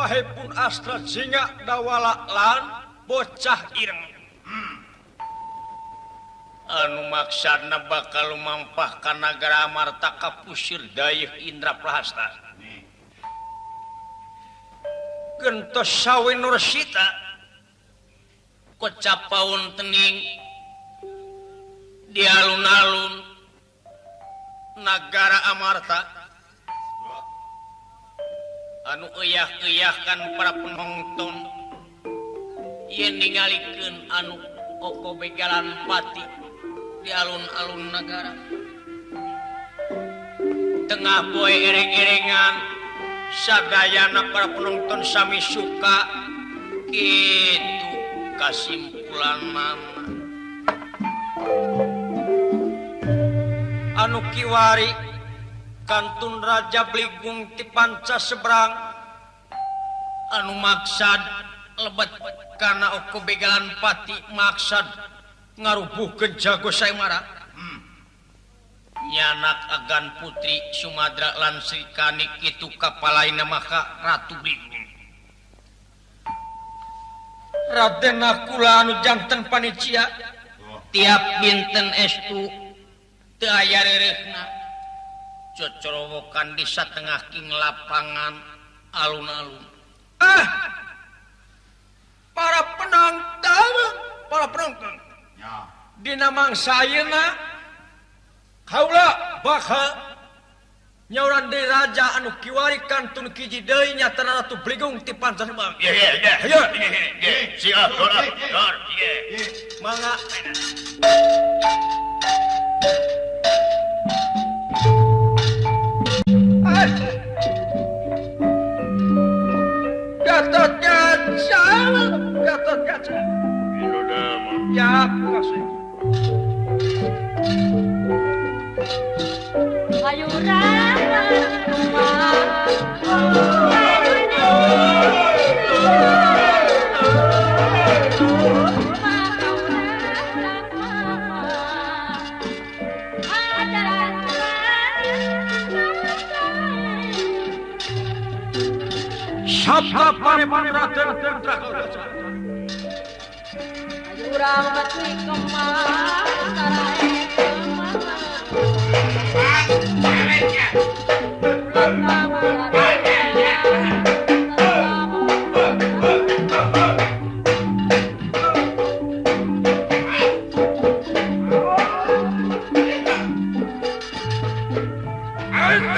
Pahepun Astra Singa Dawala lan bocah ireng. Anu maksudna bakal lumampah ka nagara Amarta kapusir Dayeuh Indra Prahasta. Gentos sawe Nursita kocap paun tening di alun-alun nagara Amarta anu eyah-eyahkan para penonton yen ningalikeun anu oko begalan pati di alun-alun nagara. Tengah poe ereng-erengan sadayana para penonton sami suka kitu kasimpulan mama. Anu kiwari kantun Raja Bligung ti panca seberang anu maksad lebet kana oko begalan pati maksad ngarubuhkeun jago Saimara. Nyanak agan putri Sumadra lan Sri Kani kitu kapalaina maka Ratu Bligung. Raden Nakula anu janten panitia tiap dinten estu teu aya reureuhna cocorowokan di satengah king lapangan alun-alun. Ah, para penonton, para penonton. Ya. Dina mangsa ayeuna kaula bakal nyauran deui raja anu kiwari kantun kiji deui nyatana Ratu Bligung ti panca Subang. Ye ye ye. Hayo. Siap, dor, dor. Mangga. Gatot Kaca, Gatot Kaca. Ya, kasih. Ayo Sabda parepan Raden Putra Kaca. Urang bati kemah sarae kemah.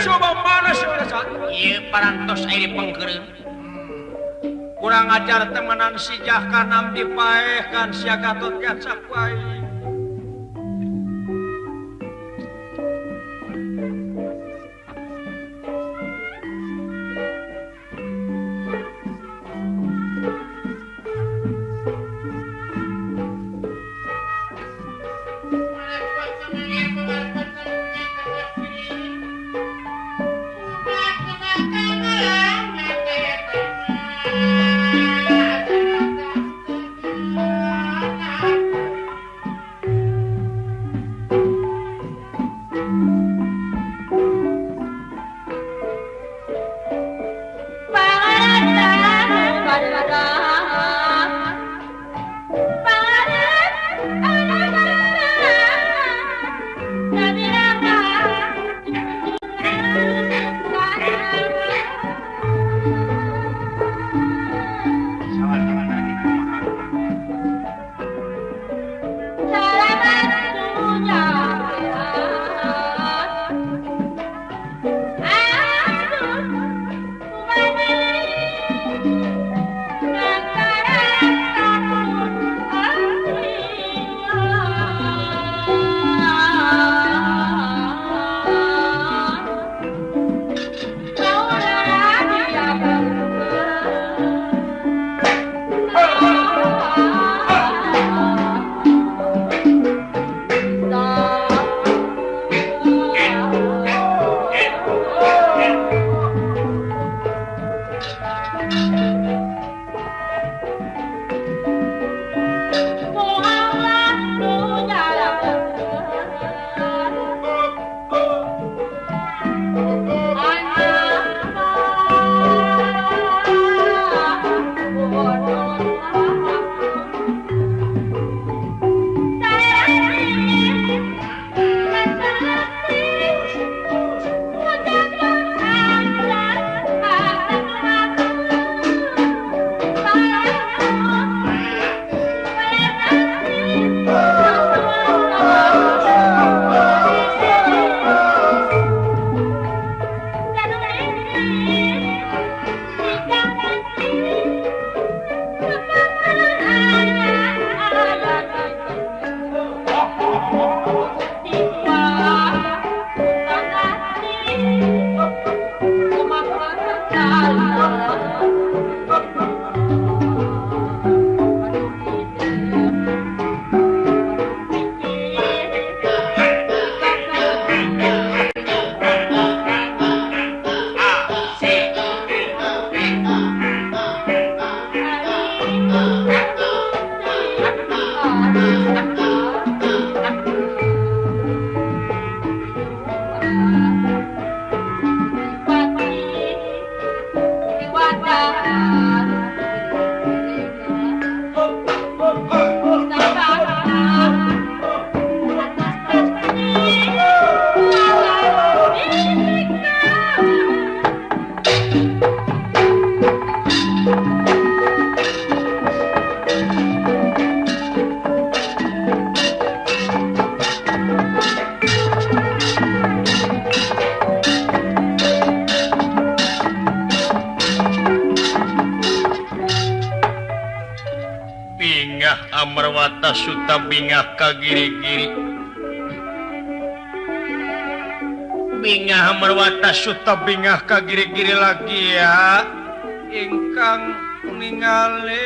Coba mana sih ieu parantos air pengkeureun. Kurang ajar temenan si Jahkanam dipaehkan sia Gatot Kaca ku aing. Amarwata Suta bingah ka giri-giri bingah Amarwata Suta bingah ka giri-giri lagi ya ingkang ningali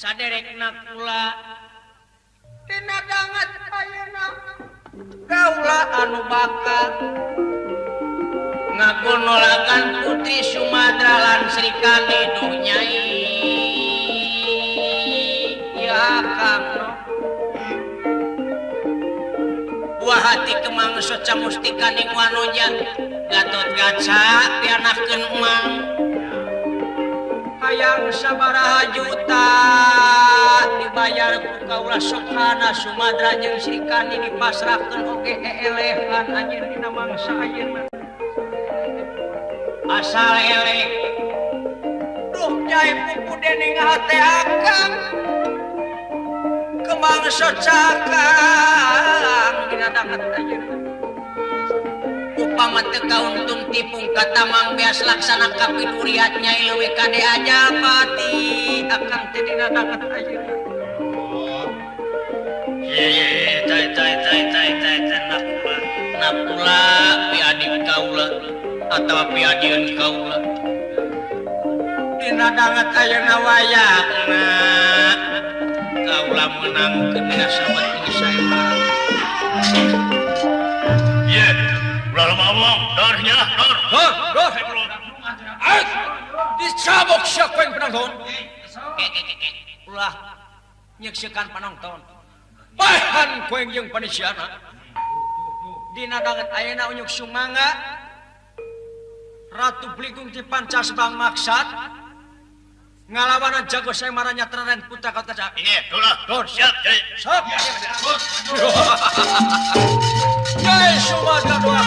saderekna kula dina danget ayeuna kaula anu bakal ngagonolakan Putri Sumadra lan Sri Kandi duh Nyai ya Kang buah hati kemang soca mustika ning wanoja Gatot Kaca pianakkeun emang hayang sabaraha juta dibayar ku kaula Sokhana Sumadra jeung Sri Kandi dipasrahkeun oge eelehan anjeun dina mangsa ayeuna asal eleh duh Nyai pupu dening hate akang kemang socakang dina danget ayeuna upama teu kauntung tipung katamang beas laksana kapiduriat Nyai leuwih kade aja pati akang teh dina danget ayeuna. Ye tai tai tai tai tai nakula nakula piadik kaula atawa piadieun kaula dina danget ayeuna wayahna kaula meunangkeun dina sahabat saemara. Ye ulah ngomong dor nyalah dor dor dor dicabok siapa yang penonton ulah nyeksikan penonton bahan koeng jeung panisiana dina danget ayeuna unyuk sumangga Ratu Bligung di Pancasbang maksad ngalawanan jago saemara nyatra Raden Putra Gatotkaca. Iya, dor siap siap. Jai Sumadra doa.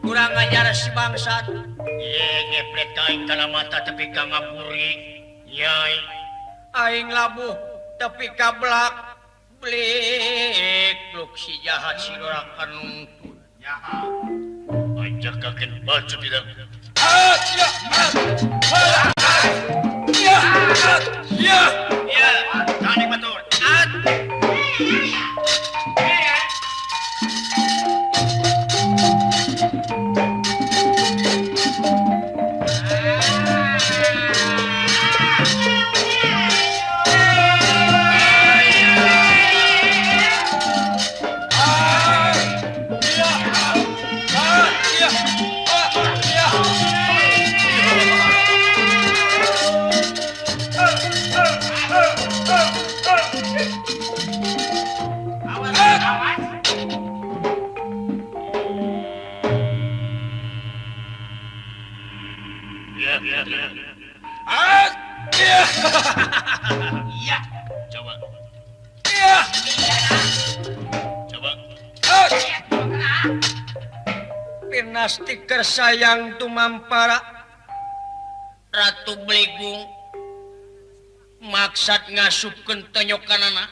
Kurang ajar si bangsat. Ye ngepret aing kana mata tepi ka ngaburi. Nyai aing labuh tepi ka belak blik bluk si jahat si dorakan nungtun. Jahat. Ajak kaken baju tidak. Ya ya ya ya tani batur. Ya, coba. Ya. Coba. Pinastiker sayang tumampara Ratu Bligung maksad ngasupkeun tonyokanana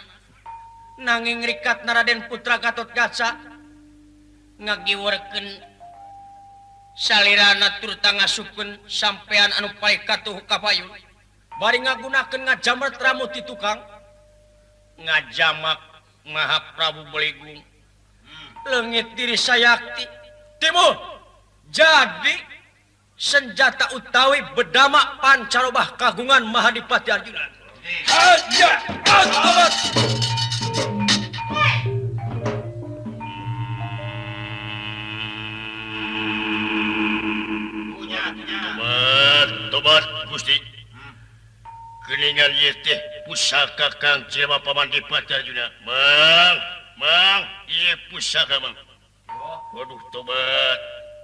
nanging rikat Raden Putra Gatotkaca Ngagiwurkeun salirana turta ngasupkeun sampean anu paeh katuh ka payun. Bari ngagunakeun ngajamret rambut di tukang. Ngajamak Maha Prabu Beligung. Leungit diri sayakti. Timur. Jadi senjata utawi bedama pancarobah kagungan Mahadipati Arjuna. Haja tobat. Tobat, tobat Gusti. Geningan ieu teh pusaka Kang Jelema Paman Dipati Arjuna. Mang, mang, ieu pusaka mang. Waduh tobat.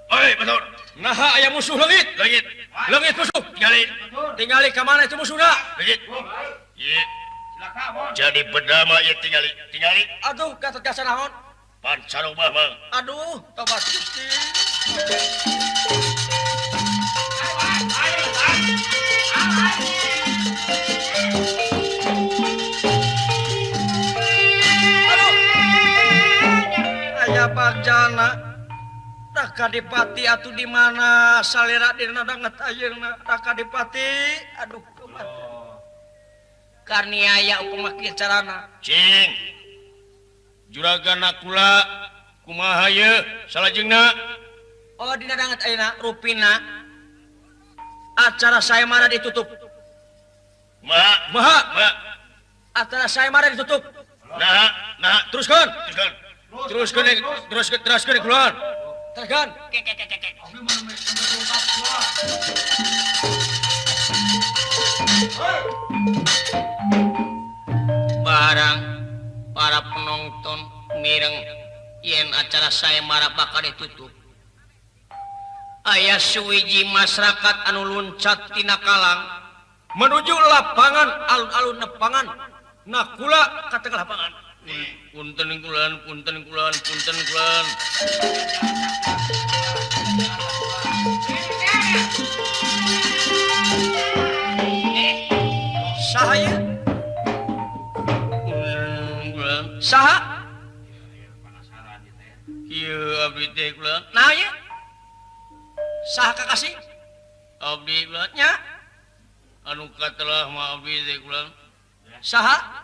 Oi, betul. Naha aya musuh leungit. Leungit. Leungit musuh. Tingali. Tingali ka mana itu musuhna? Leungit. Ieu. Jadi bedama ieu tingali. Tingali. Aduh, gatot jasa naon? Pancarobah mang. Aduh, tobat Gusti. Aduh. Aya Bagjana. Raka Dipati atuh di mana salira dina danget ayeuna Raka Dipati. Aduh, tobat. Karniaya upama kieu carana. Cing. Juragan kula kumaha ieu salajengna? Oh, dina danget ayeuna rupina acara sayembara ditutup. Maha, maha, maha. Acara sayembara ditutup. Nah, nah, teruskan. Teruskan. Teruskan, teruskan, teruskan keluar. Teruskan. Barang para penonton mireng yen acara sayembara bakal ditutup. Aya suwiji masyarakat anu luncat tina kalang menuju lapangan alun-alun nepangan nakula ka tengah lapangan. Punten kulan, punten kulan, punten kulan. Saha ieu? Saha? Ieu abdi teh kulan. Nah ieu? Saha kakasih? Abdi kulan. Nya? Anu katelah mah abdi teh kulan. Saha?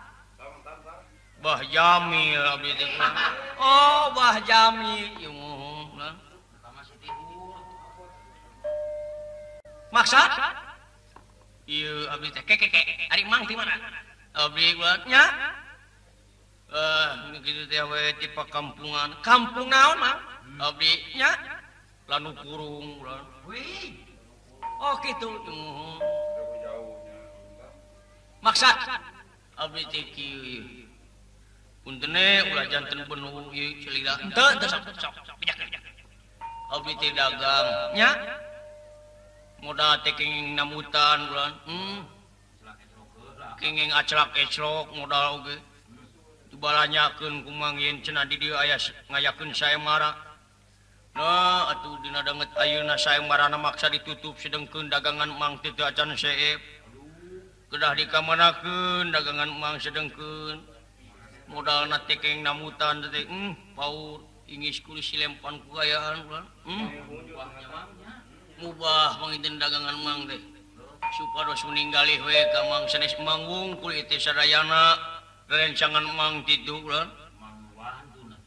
Bah Jamil abdi teh kulan. Oh, Bah Jamil. Ieu muhun kulan. Maksa? Ieu abdi teh ke ke ke. Ari mang ti mana? Abdi kulan. Nya? Kitu teh we ti pakampungan. Kampung naon, Mang? Abdi nya? Lanu kurung kulan. Wih. Oh, kitu. Maksa? Abdi teh kieu. Puntene ulah janten penuh ieu celila. Henteu, henteu sok sok. Bejakeun. Abdi teh dagang. Nya? Modal teh kenging namutan kulan. Kenging aclak-eclok modal oge. Dibalanyakeun ku mang yen cenah di dieu aya ngayakeun sayembara. Nah, atuh dina danget ayeuna sayembarana maksa ditutup sedengkeun dagangan mang teh teu acan seep. Kedah dikamanakeun dagangan mang sedengkeun. Modalna teh kenging namutan teh paur ingis kulis lempan ku gayaan kulan. Mubah panginten dagangan mang teh. Supados meninggalih we ka mang sanes mang wungkul ieu teh sadayana rencangan mang titu kulan.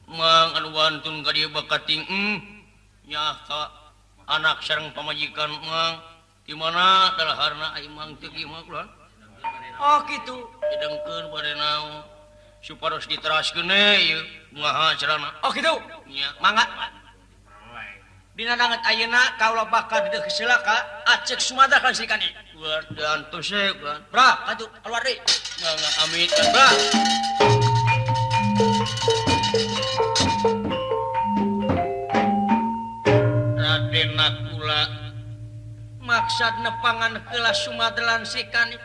Mang anu wantun ka dieu bakating nya ka anak sareng pamajikan mang di mana dalaharna ai mang teu kieu mah kulan. Oh, kitu. Sedengkeun bade naon supados diteraskeun ieu kumaha carana. Oh, kitu. Nya mangga. Dina danget ayeuna kaula bakal dideuk heula ka Acek Sumadra kan Srikandi. Keluar dan tose kulan. Bra, atuh keluar deui. Mangga amit bra. Raden Nakula maksad nepangan heula Sumadra lan Srikandi.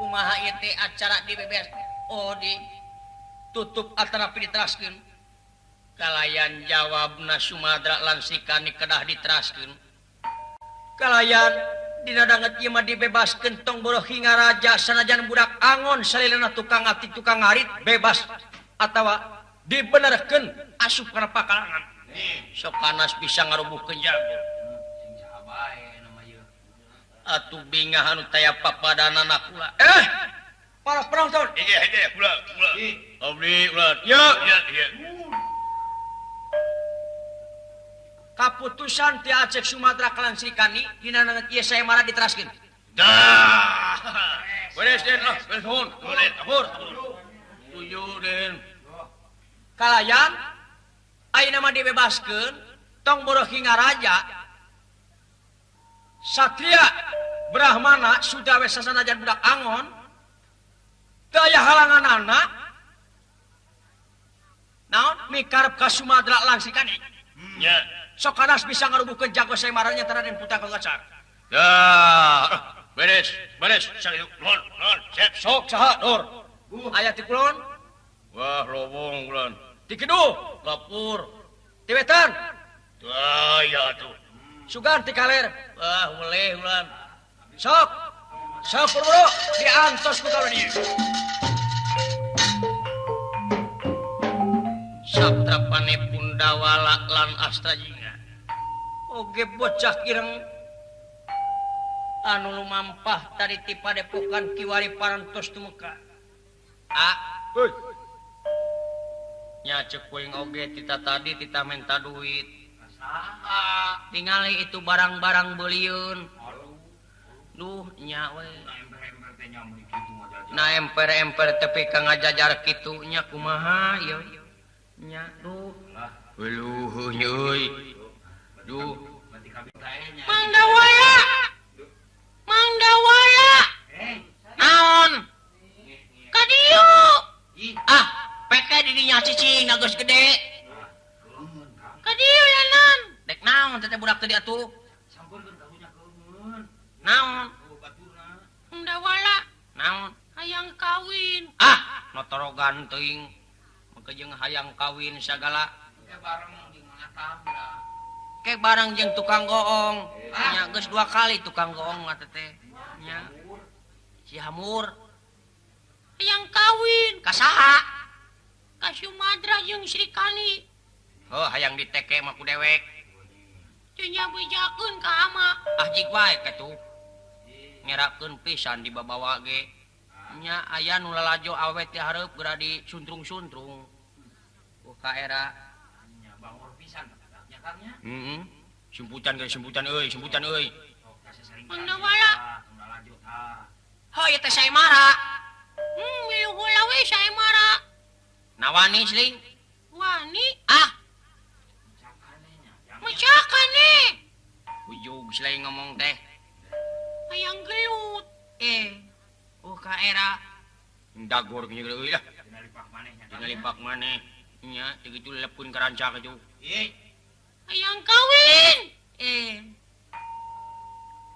Kumaha ieu teh acara di bebas oh di tutup atanapi diteraskeun. Kalayan jawabna Sumadra lan Srikandi kedah diteraskeun. Kalayan dina danget ieu mah dibebaskeun tong boroh hingaraja sanajan budak angon salilana tukang ati tukang ngarit bebas atawa dibenerkeun asup kana pakalangan. Sok panas bisa ngarubuhkeun jago. Atuh bingah anu taya papadanana kula. Para penonton. Iya, iya, kula, kula. Abdi ulah. Ya, ya, ya. Kaputusan ti Aceh Sumatera kalan Srikandi dina nanget ieu sayembara diteraskeun. Dah. Beres den lah, beres nuhun. Beres, ampur. Tujuh den. Kalayan ayeuna mah dibebaskeun tong boroh hingaraja. Satria Brahmana sudah we sasanajan budak angon. Teu aya halanganana. Naon mikarep ka Sumatera lan Srikandi. Nya. Sok kanas bisa ngarubuhkeun jago sayembaranya Raden Putra Kacar. Dah, beres, beres. Sakitu. Nuhun, nuhun. Sip. Sok saha, Nur? Aya ti kulon? Wah, lobong kulon. Ti kidul? Lapur. Ti wetan? Wah, ya atuh. Sugan ti kaler. Wah, weleh ulan. Sok. Sok buru diantos ku kaula dieu. Sabda Pundawala lan Astrajinga. Oge bocah ireng anu lumampah tadi ti padepokan kiwari parantos tumeka. Ah, heuy. Nya ceuk kuring oge tita tadi tita menta duit. Saha? Tingali itu barang-barang beuliun. Duh, nya we. Na emper-emper tepi ka ngajajar kitu nya kumaha ieu. Nya duh. Heuh euy. Duh. Mangdawala. Mangdawala. Naon? Ka dieu. Ah, peke di dinya cicing geus gede. Ka dieu yanan. Dek naon teh budak teh atuh? Sampeurkeun karunya keungeun. Naon? Mangdawala. Naon? Hayang kawin. Ah, notorogan teuing. Maka jeung hayang kawin sagala. Ke bareng jeung ngatam dah. Ke bareng jeung tukang goong. Nya geus dua kali tukang goong mah teh. Nya. Si Hamur. Hayang kawin. Ka saha? Ka Sumatera jeung Srikandi. Heuh, hayang diteke mah ku dewek. Teu nya bejakeun ka ama. Ah jig wae katuh. Ngerakeun pisan dibabawa ge. Nya aya nu lalajo awe teh hareup geura disuntrung-suntrung. Ka era nya bangor pisan nya Kang nya. Heeh. Simputan ge simputan euy, simputan euy. Mangdawala. Heuh, ieu teh sayembara. Milu heula we sayembara. Nawani sling? Wani. Ah. Mecakane. Ujug sling ngomong teh. Hayang gelut. Oh ka era. Dagor ge euy lah. Dina lipak maneh nya. Dina lipak maneh. Nya teu kitu lepun ka rancak kitu. Hayang kawin.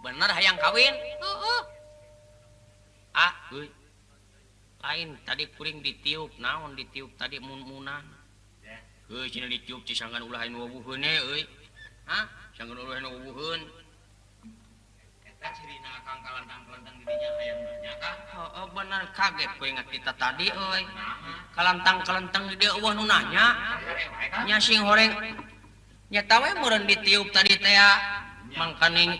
Bener hayang kawin? Heeh. Ah, euy. Lain tadi kuring ditiup, naon ditiup tadi mun-munan. Heuh, cenah ditiup cisangkan ulah anu wawuheun euy. Hah? Sangkan ulah anu wawuheun. Eta cirina Akang kalantang-kalantang di dinya hayang nanya kah? Heeh, bener kaget kuring kita tadi euy. Kalantang-kalantang di dieu eueuh nu nanya. Nya sing horeng. Nya ta we meureun ditiup tadi teh. Mangkaning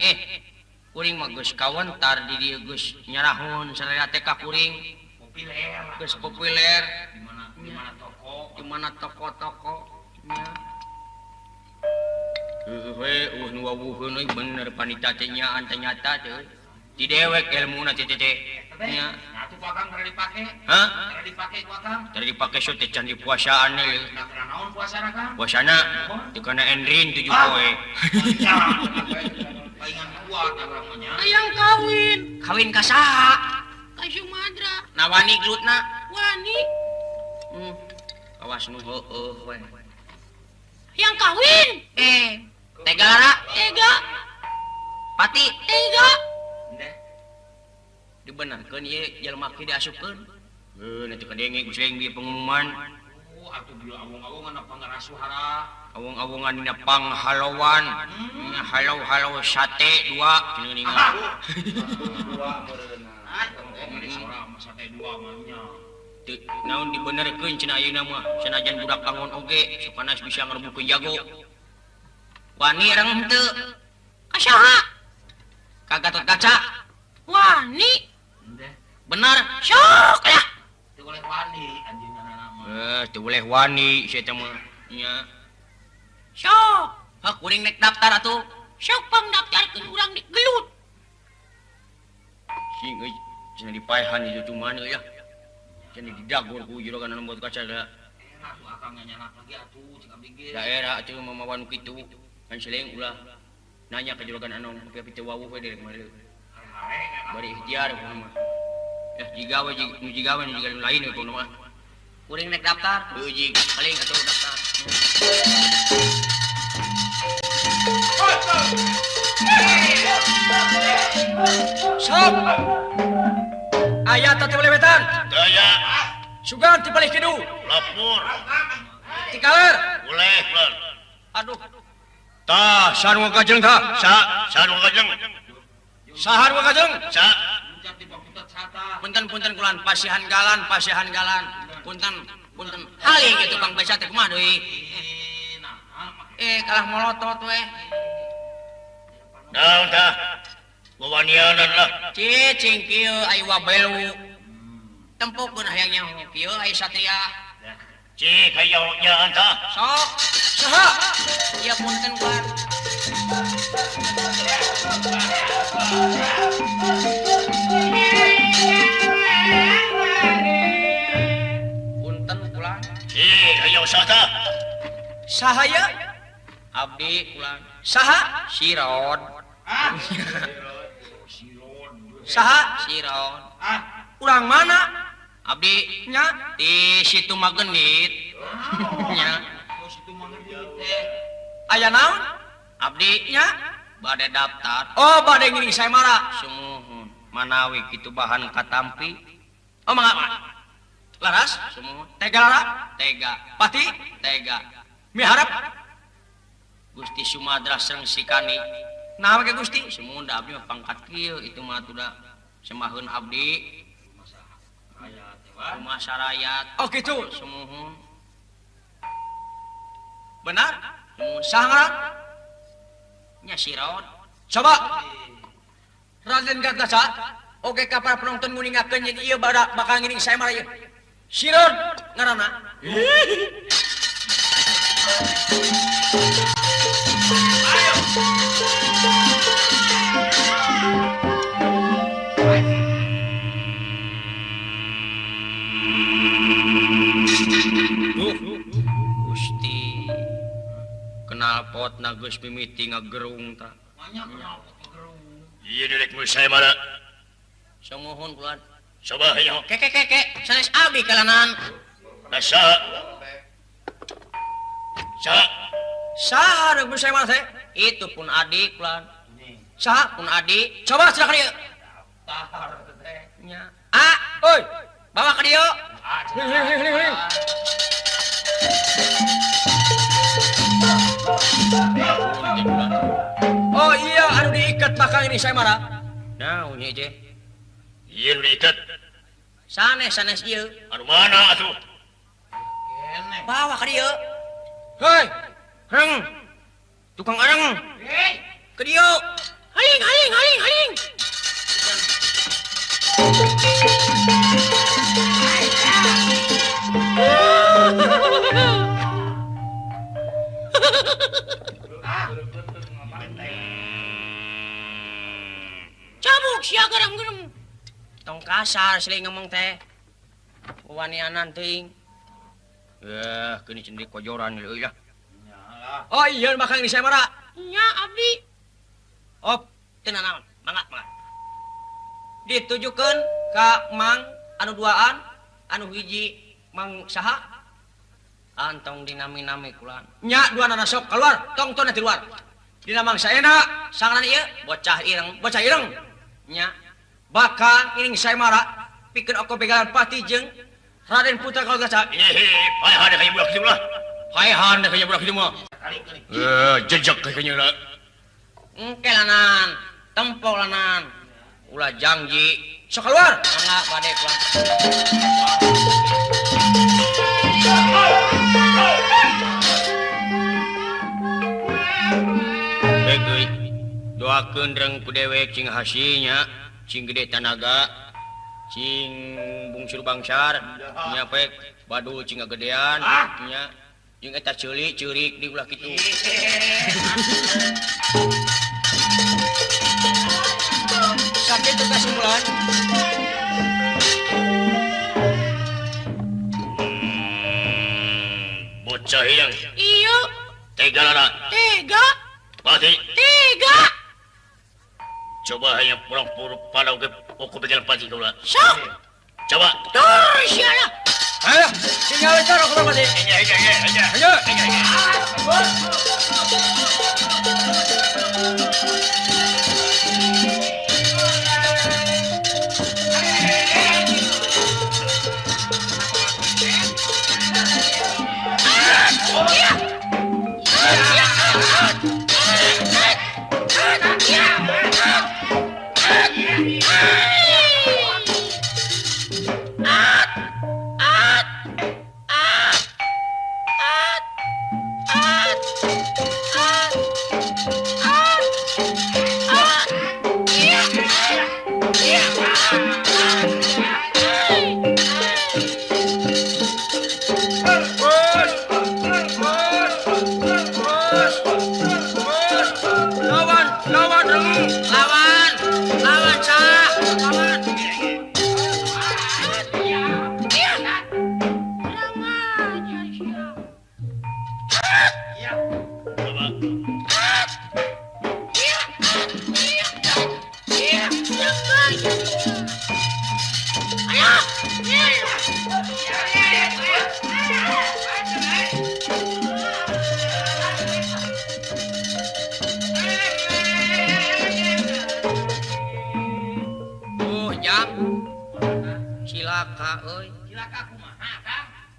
kuring mah geus kawentar di dieu geus nyarahun sararea teh ka kuring. Populer. Geus populer. Di mana di mana toko? Di mana toko-toko nya. Heuh we eueuh nu wawuheun euy bener panita teh nyaan teh nyata teh. Ti dewek elmuna teh teh. Nya. Nah atuh ku Akang tara dipake. Hah? Tara dipake ku Akang. Tara dipake sok teh can dipuasaan euy. Nah tara naon puasana Kang? Puasana teu kana endrin 7 poe. Palingan kuat urang mah nya. Hayang kawin. Kawin ka saha? Ka Sumatera. Nawani gelutna? Wani. Awas nu heueuh we. Hayang kawin. Tega lara? Tega. Pati? Tega. Dibenarkeun ieu jelema kieu diasupkeun. Heuh, nanti kadenge geus lain bieu pengumuman. Oh, atuh bieu awong-awongan pangarasuhara. Awong-awongan dina panghalowan. Halo-halo sate dua cenah geuningan. Dua meureunna. Sate dua mah nya. Teu naon dibenerkeun cenah ayeuna mah. Sanajan budak angon oge supanas bisa ngarebukeun jago. Wani reng henteu. Ka saha? Ka Gatot Kaca. Wani. Bener. Sok lah. Teu boleh wani anjeunna mah. Teu boleh wani sia teh mah. Nya. Sok. Hah kuring nek daftar atuh. Sok pangdaftarkeun urang di gelut. Sing euy cenah dipaehan di cuman euy ya. Cenah didagor ku juragan anu Gatot Kaca da. Atuh akang nyanyak lagi atuh cik abdi ge. Daerah atuh mamawan kitu. Kan seleng ulah nanya ke juragan anu tapi teu wawuh we direk mah. Bari ikhtiar kumaha mah. Ya jiga we nu jiga we nu jiga nu lain we kumaha mah. Kuring nek daftar, heuh jig paling atuh daftar. Sok. Aya teh belewetan. Teu aya. Sugan ti palih kidul. Lapor. Ti kaler. Boleh, boleh. Aduh. Tah, saha nu ngajeng tah? Saha nu ngajeng? Saha nu ngajeng? Sa. Punten-punten kulan pasihan galan, pasihan galan. Punten, punten. Haling kitu Kang Besa teh kumaha deui? Kalah molotot we. Naon tah? Wawanianan lah. Cicing kieu aya wabelu. Tempokeun hayang nyaho kieu aya satria. Cik hayang nyaan tah. Sok. Saha? Ieu punten kulan. Punten kulan. Cik hayang saha tah? Saha ya? Abdi kulan. Saha? Sirod. Saha? Sirod. Urang mana? Abdi nya di situ Magenit. Nya. Situ Magenit teh. Aya naon? Abdi nya bade daftar. Oh, bade ngiring sayembara. Sumuhun. Manawi kitu bahan katampi. Oh, mangga. Laras? Sumuhun. Tega lara? Tega. Pati? Tega. Miharap Gusti Sumadra sareng Sikani. Naon ke Gusti? Sumuhun da abdi mah pangkat kieu itu mah atuh da semaheun abdi. Rumah sarayat. Oh gitu. Sumuhun. Benar? Sumuhun. Saha ngaran? Nya Sirod. Coba. Raden Gatotkaca, oke ka para penonton nguningakeun yen ieu bakal ngiring sayembara ieu. Sirod ngaranna. Ayo. Gusti kenal pot na geus mimiti ngagerung tah. Banyak kenal pot ngagerung. Ieu direk mun sayembara. Sumuhun kulan. Coba hayo. Ke ke ke ke sanes abdi kalanan. Nah saha? Saha? Saha rek mun sayembara teh? Itu pun adik kulan. Saha? Pun adik. Coba cenah ka dieu. Daftar teh. Nya. Ah, oi, bawa ka dieu. Hling hling hling hling. Oh iya, anu diikat bakal ini sayembara. Naon nya teh? Ieu nu diikat. Sanes sanes ieu. Anu mana atuh? Bawa ka dieu. Hei, Reng. Tukang areng. Hei, Ke dieu. Haling haling haling haling. Cabuk sia garam-garam. Tong kasar seling ngomong teh. Wanianan teuing. Eh, keuni cenah kojoran euy lah. Oh iya bakal ini sayembara. Nya abdi. Oh, teu nanaon. Mangga, mangga. Ditujukeun ka Mang anu duaan, anu hiji Mang saha? Antong dinami-nami kulan. Nya dua nana sok keluar, tongton di luar. Dina mangsa enak, sangaran ieu bocah ireng, bocah ireng. Nya bakal ngiring sayembara pikeun oko begalan pati jeung Raden Putra Gatotkaca. Hehe, paehan ka budak kitu lah. Paehan ka budak kitu mah. Jejak ka nya. Engke lanan, tempo lanan. Ulah janji. Sok keluar. Mangga bade keluar. Doakeun reng ku dewek cing hasilnya, cing gede tanaga, cing bungsur bangsar, nya pek badul cing ngagedean, nya jeung eta ceuli ceurik di ulah kitu. Sakitu kasimpulan. Bocah yang iya. Tega lara. Tega. Pati. Tega. Coba hanya pulang puru pada oke oke pegang pati kau lah. Sok. Coba. Terus ya lah. Ayo, tinggal cara aku pati. Iya iya iya iya. Ayo.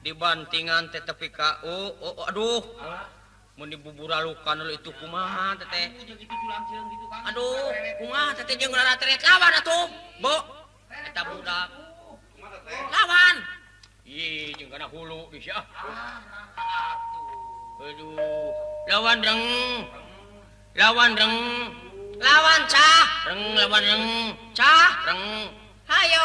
Dibantingan teh tepi ka oh, oh aduh mun dibuburalukan itu kumaha teteh aduh kumaha teteh jeung rara-teret lawan atuh bo eta budak lawan ih jeung kana hulu geus ah aduh lawan reng lawan cah reng lawan reng cah reng hayo.